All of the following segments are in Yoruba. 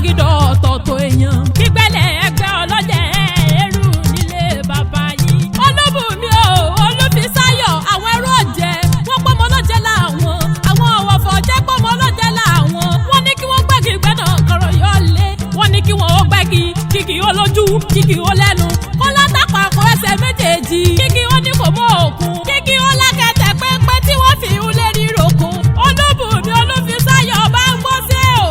sọ́gídọ̀ ọ̀tọ̀ọ̀tọ̀ èèyàn. Gbígbẹ́lẹ̀ ẹgbẹ́ ọlọ́jẹ̀ ẹrú nílé bàbá yín. Olúbùnmi o, Olúfisáyọ̀, àwọn ẹrú ọ̀jẹ̀ wọ́n pọ́nmọ́ ọlọ́jẹ̀ làwọn. Àwọn ọ̀wọ̀fọ̀ jẹ́ pọ́nmọ́ ọlọ́jẹ̀ làwọn. Wọ́n ní kí wọ́n gbẹ́gi gbẹ́nà kọ̀rọ̀ yọ lé. Wọ́n ní kí wọ́n ó gbẹ́gi kíkì ó lójú kíkì ó lẹ́nu. Kó látàpàkọ́ ẹsẹ̀ méjèèjì kíkì ó ní kò mọ òkun. Kíkì ó lákẹ̀tẹ̀ pépé tí wọ́n fi ń lé rírokun. Olúbùnmi Olúfisáyọ̀ bá ń gbọ́ sí o.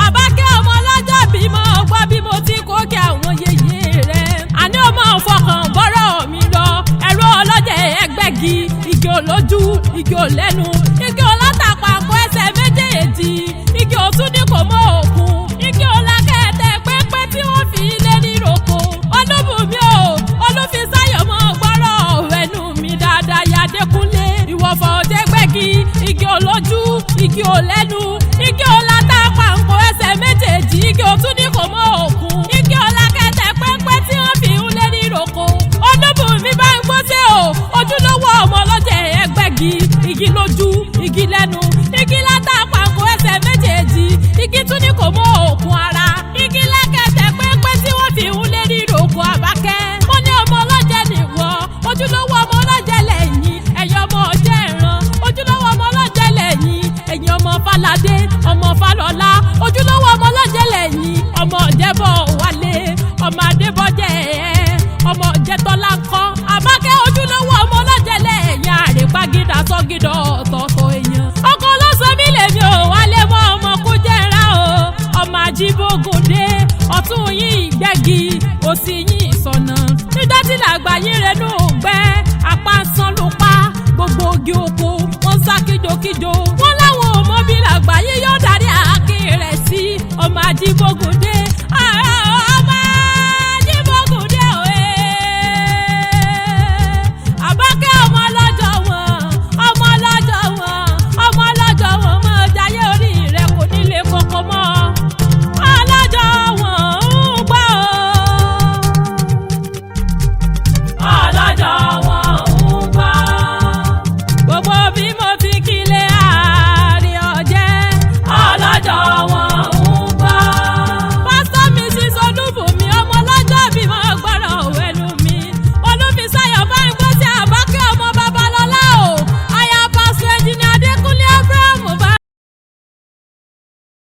Àbákẹ́ ọmọ ọlọ́jọ́ bímọ gbọ́ bí mo ti kó kí àwọn yèyé rẹ̀. Àní ọmọ fọkàn bọ́rọ̀ mi lọ. Ẹ̀rọ ọlọ́jẹ̀ ẹgbẹ́gi, igi olójú, igi olẹ́nu, igi olátàpàkọ́ ẹsẹ̀ méjèèjì, igi òtún ní kò mọ òkun, igi olákẹ́tẹ̀ pépé tí wọ́n fi lé níroko. Olúbùnmi o, Olúfisáyọ̀ mọ́ gbọ́rọ̀ ẹnu mi dáadáa Yadékúnlé. Ìwọ̀fọ̀ òjẹ́gbẹ́gi, igi olójú, igi olẹ́nu, igi olátàpàkọ́ ẹsẹ̀ méjèèjì, igi òtún ní kò mọ òkun, igi olákẹ́tẹ̀ pépé tí wọ́n fi ń lé níroko. Olúbùnmi bá ń gbọ́ sí o, ojúlówó ọmọ ọlọ́jẹ̀ ẹgbẹ́gi, igi lójú, igi lẹ́nu,